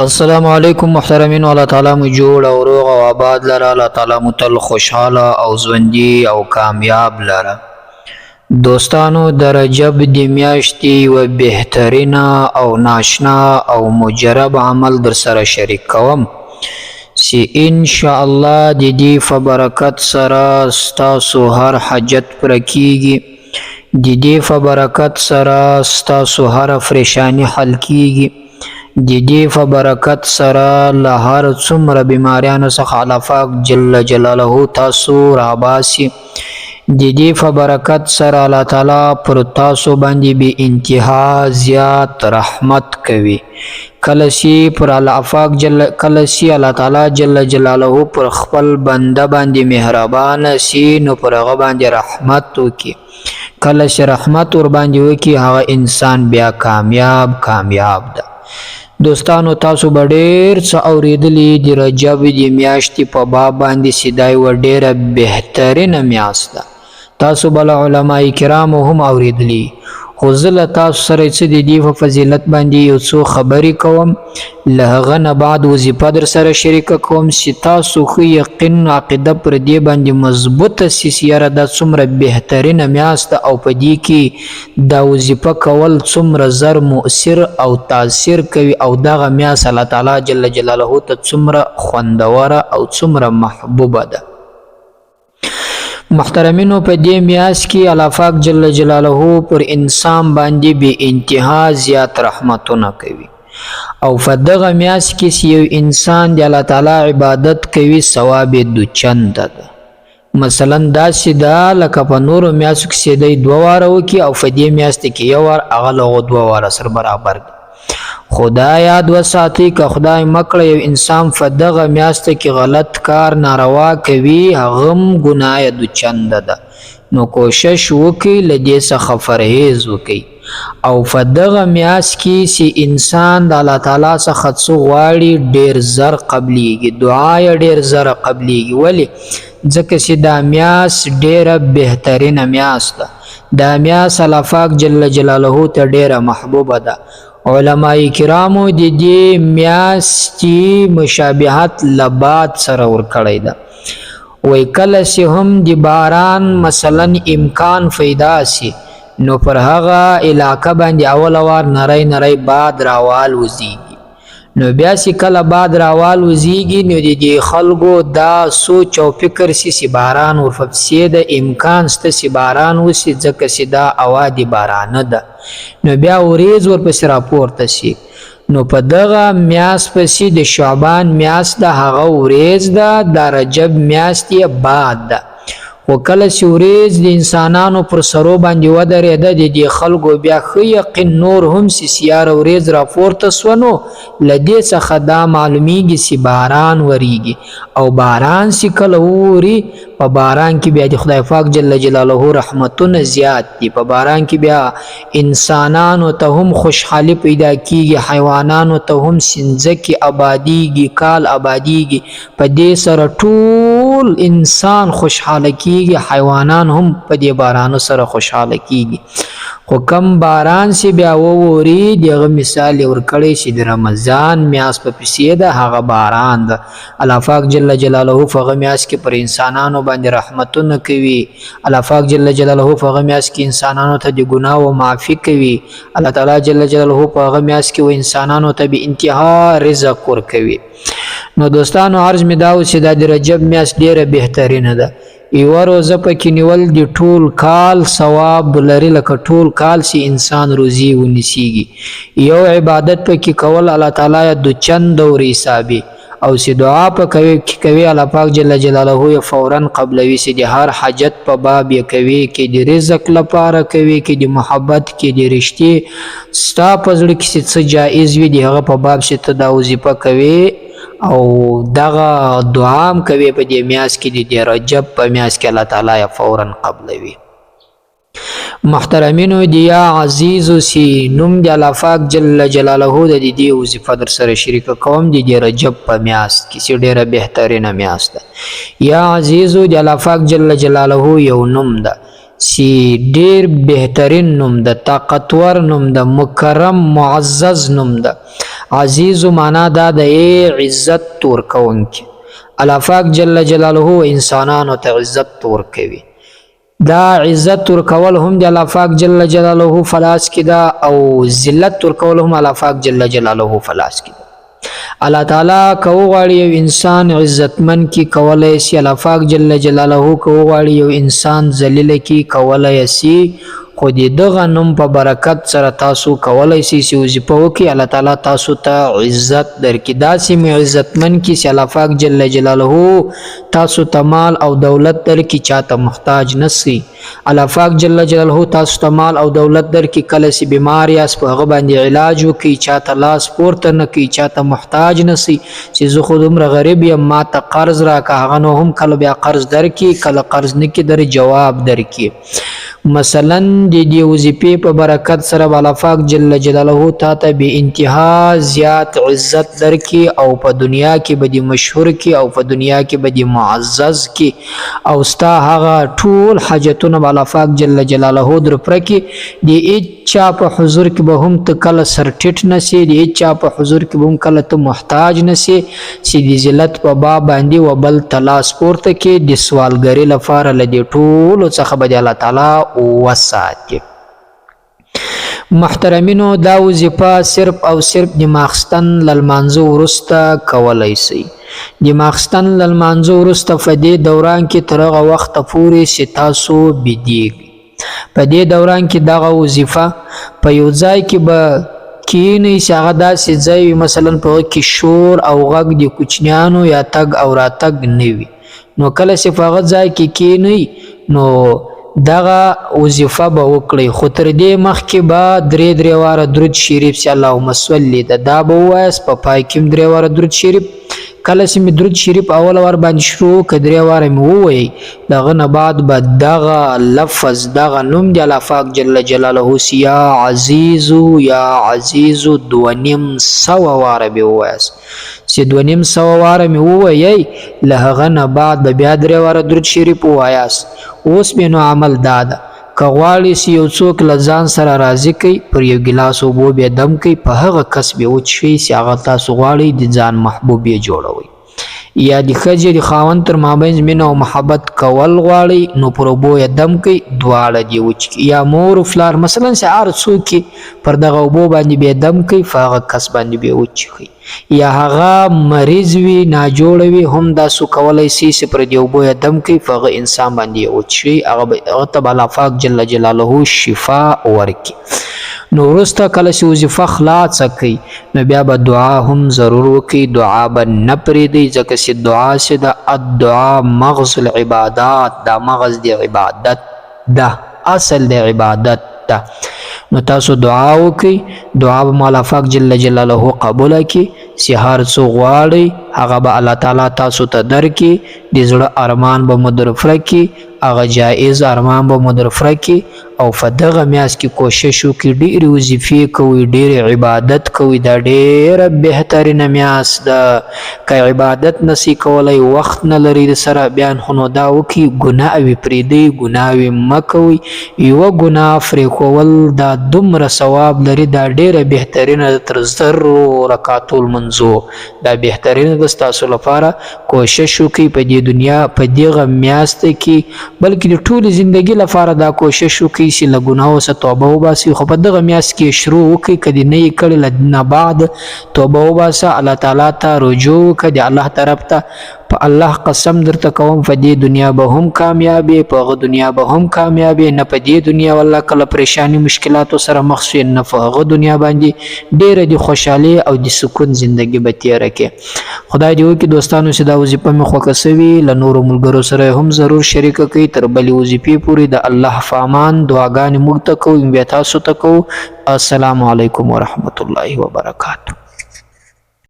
السلام علیکم محترمین، الله تعالی مو جوړ او روغ او آباد لره. الله تعالی مو تل خوشحاله او ژوندي او کامیاب لره. دوستانو، د رجب د میاشتې یوه بهترینه او ناشنا او مجرب عمل در سره شریک کوم چې ان شاء الله د دې په برکت سره ستاسو هر حاجت پوره کیږي، د دې په برکت سره ستاسو هره پریشانی حل کیږي، د دې په برکت سره له هر څومره بیماریانو څخه الله پاک جل جلاله تاسو راباسي، د دې په برکت سره الله تعالی پر تاسو باندې بې انتها زیات رحمت کوي. کله چې پر الله پاک جل کله چې الله تعالی جل جلاله پر خپل بنده باندې مهربان سي، نو پر هغه باندې رحمت وکړي. کله چې رحمت ور باندې وکړي، هغه انسان بیا کامیاب کامیاب ده. دوستانو، تاسو به ډېر څه اورېدلي د رجب د میاشتې په باب باندې چې دا یوه ډېره بهترینه میاشت ده. تاسو به له علماء کرامو هم اورېدلي، خو زه له تاسو سره څه د دې په فضیلت باندې یو څو خبرې کوم، له هغه نه بعد وظیفه در سره شریکه کوم چې تاسو ښه یقین عقیده پر دې باندې مضبوطه سي چې یاره دا څومره بهترینه میاشت ده او په دې کې دا وظیفه کول څومره زر مؤثر او تاثیر کوي او دغه میاشت الله تعالی جل جلاله ته څومره خوندوره او څومره محبوبه ده. محترمینو، په دې میاشت کې الله پاک جل جلاله پر انسان باندې بې انتها زیات رحمتونه کوي او په دغه میاشت کې چې یو انسان د الله تعالی عبادت کوي، ثواب یې دوچنده ده. مثلا داسې ده لکه په نورو میاشتو کې چې دی دوه واره وکړي او په دې میاشت کې یو وار، هغه له هغو دوه واره سره برابر دی. خدای یاد وساتي، که خدای مکړه یو انسان په دغه میاشت کې غلط کار ناروا کوي، هغه هم ګناه یې دوچنده ده. نو کوشش وکړئ، له دې څخه پرهیز وکړئ. او په دغه میاشت کې چې انسان د الله تعالی څخه څه غواړي، ډېر زر قبلیږي، دعا یې ډېر زر قبلیږي. ولې؟ ځکه چې دا میاشت ډېره بهترینه میاشت ده. دا میاشت الله پاک جل جلاله ته ډېره محبوبه ده. علماء کرامو د دې میاشتې مشابهت له باد سره ورکړی ده. وایي کله چې هم د باران مثلا امکان پیدا سي، نو پر هغه علاقه باندې اوله وار نری نری باد راوالوځيږي. نو بیا چې کله باد راوالوځيږي، نو د دې خلکو دا سوچ او فکر سي چې باران ورپسې ده، امکان شته چې باران وسي، ځکه چې دا هوا د بارانه ده. نو بیا ورېځ ورپسې راپورته سي. نو په دغه میاشت پسې د شعبان میاشت ده، هغه ورېځ ده، د رجب میاشت یې باد ده. خو کله چې ورېځ د انسانانو پر سرو باندې ودرېده، د دې خلکو بیا ښه یقین نور هم سي چې یاره ورېځ راپورته سوه، نو له دې څخه دا معلومیږي چې باران وریږي. او باران چې کله ووري، په باران کې بیا د خدای پاک جل جلاله رحمتونه زیات دي. په باران کې بیا انسانانو ته هم خوشحالي پیدا کیږي، حیوانانو ته هم، ځمکې آبادیږي، کال آبادیږي. په دې سره ټول انسان خوشحاله کیږي، حیوانان هم په دې بارانو سره خوشحاله کیږي. خو کم باران چې بیا ووري، دغه مثال یې ورکړی چې د رمضان میاشت په پسې ده، هغه باران ده. الله پاک جل جلاله په هغه میاشت کې پر انسانانو باندې رحمتونه کوي. الله پاک جل جلاله په هغه میاشت کې انسانانو ته د ګناهو معافي کوي. الله تعالی جل جلاله په هغه میاشت کې و انسانانو ته بې انتها رزق ورکوي. نو دوستانو، عرض مې دا و چې دا د رجب میاشت ډېره بهترینه ده. یوه روزه پکې نیول د ټول کال ثواب لري، لکه ټول کال چې انسان روزي ونیسیږي. یو عبادت پکې کول الله تعالی یې دوچنده ور حسابي، او چې دعا په کوي کې کوي، الله پاک جل جلاله یې فورا قبلوي. چې د هر حاجت په باب یې کوي، کې د رزق لپاره کوي، کې د محبت، کې د رشتې، ستا په زړه کې چې څه جایز وي، د هغه په باب چې ته دا وظیفه کوي او دغه دعا هم کوي په دې میاشت کې، د دې رجب په میاشت کې، الله تعالی یې فورا قبلوي. محترمینو، دی یا عزیز سی نوم دی الله پاک جل جلاله د دې وظیفه در سره شریک کوم د دې رجب په میاشت کې چې ډیره بهترینه میاشت ده. یا عزیز دی الله پاک جل جلاله یو نوم ده چې ډیر بهترین نوم ده، طاقتور نوم ده، مکرم معزز نوم ده. عزیز معنا دا د عزت ورکوونکی. الله پاک جل جلاله انسانانو ته عزت ورکوي. دا عزت ورکول هم د الله پاک جل جلاله فلاس کې ده او ذلت ورکول هم الله پاک جل جلاله فلاس کې ده. الله تعالی که وغواړي یو انسان عزتمن کی کولای سي، الله پاک جل جلاله که وغواړي یو انسان ذلیل کی کولای سي، خو د دغه نوم په برکت سره تاسو کولای سئ چې وظیفه وکړئ، الله تعالی تاسو ته عزت درکړي. داسې مو عزتمن کړي چې الله پاک جل جلاله تاسو ته مال او دولت درکړي، چاته محتاج نه سئ. الله پاک جل جلاله تاسو ته مال او دولت درکړي، کله چې بیمار یاست په هغه باندې علاج وکړي، چاته لاس پورته نه کړي، چاته محتاج نه سئ چې زه خو دومره غریب یم ما ته قرض راکړه، هغه نو هم کله بیا قرض درکړي، کله قرض نه کړي در جواب درکړي. مثلا د دې وظیفې په برکت سره به الله پاک جل جلاله تا ته بې انتها زیات عزت درکړي او په دنیا کې به دې مشهور کړي او په دنیا کې به دې معزز کړي او ستا هغه ټول حاجتونه به الله پاک جل جلاله در پوره کړي. د هیچا په حضور کې به هم ته کله سر ټیټ نه سې، د هیچا په حضور کې به هم کله ته محتاج نه سې چې د ذلت په باب باندې و بل ته لاس پورته کړې. د سوالګري لپاره له دې ټولو څخه به د الله تعالی وساتي. محترمینو، دا وظیفه صرف او صرف د ماخستن له لمانځه وروسته کولی سئ. د ماخستن له لمانځه وروسته په دې دوران کې تر هغه وخته پورې چې تاسو بیدیږئ، په دې دوران کې دغه وظیفه په یو ځای کې به کینئ چې هغه داسې ځای وي، مثلا په هغه کې شور او غږ د کوچنیانو یا تګ او راتګ نه وي، نو کله چې په هغه ځای کې کینئ نو دغه وظیفه به وکړئ. خو تر دې مخکې به درې درې واره درود شریف چې اللهم صلی ده دا به ووایاست، په پای کې هم درې واره درود شریف. کله چې مې درود شریف اول وار باندې شروع که درې واره مې ووایي، د هغه نه بعد به دغه لفظ دغه نوم د الله پاک جل جلاله سي یا عزیزو یا عزیزو 250 واره به ووایاست. چې 250 واره مې ووایي، له هغه نه بعد به بیا درې واره درود شریف ووایاست. اوس به نو عمل دا ده، که غواړي چې یو څوک له ځان سره راضي کړئ، پر یو ګیلاس اوبو به دم کړئ، په هغه کس به وڅښئ چې هغه تاسو غواړئ د ځان محبوب یې جوړوئ. یا د ښځې د خاوند تر مابین مینه او محبت کول غواړئ، نو پر اوبو یې دم کړئ، دواړه دې وچکي. یا مور او پلار مثلا چې هر څوک پر دغه اوبو باندې به دم کړئ، په هغه کس باندې به وچښئ. یا هغه مریض وي، ناجوړه وي، هم تاسو کولی سئ چې پر دې اوبو یې دم کړئ، په هغه انسان باندې یې وڅښئ، هغه ته به الله پاک جل جلاله شفا ورکړي. نو وروسته کله چې وظیفه خلاصه کړئ، نو بیا به دعا هم ضرور وکړئ، دعا به نه پرېږدئ، ځکه چې دعا چې ده الدعا مغز العبادات، دا مغز د عبادت ده، اصل د عبادت ده. نو تاسو دعا وکړئ، دعا به مو الله پاک جل جلاله قبوله کړي، چې هر څه غواړئ هغه به الله تعالی تاسو ته درکړي، د زړه ارمان به مو در پوره کړي، هغه جایز ارمان به مو در پوره کړي. او په دغه میاشت کې کوشش وکړئ، ډېرې وظیفې کوئ، ډېر عبادت کوئ، دا ډېره بهترینه میاشت ده. که عبادت نسی کولی، وخت نه لرئ د سره، بیا خو نو دا وکړئ، ګناوې پرېږدئ، ګناوې مه کوئ. یوه ګناه پرېښوول دا دومره ثواب لري، دا ډېره بهترینه ده تر زرو رکعتو لمونځو، دا بهترینه ده ستاسو لپاره. کوشش وکړئ په دې دنیا په دغه میاشت کې، بلکې د ټولې زندګي لپاره دا کوشش وکړئ چې له ګناهو څخه توبه وباسئ. خو په دغه میاشت کې شروع وکړئ، که دې نه یې کړې له نه بعد توبه وباسه، الله تعالی ته رجوع وکړه، د الله طرف ته. په الله قسم درته کوم، په دې دنیا به هم کامیاب یې، په هغه دنیا به هم کامیاب یې. نه په دې دنیا والله کله پریشانی مشکلاتو سره مخ شوې، نه په هغه دنیا باندې ډېره د خوشحالي او د سکون زندګي به تېره کړې. خدای دې وکړي دوستانو چې دا وظیفه مې خوښه سوي، له نورو ملګرو سره هم ضرور شریکه کړئ. تر بلې وظیفې پورې د الله په امان. دعاګانې موږ ته کوئ، بیا تاسو ته کوو. السلام علیکم ورحمت الله وبرکاته.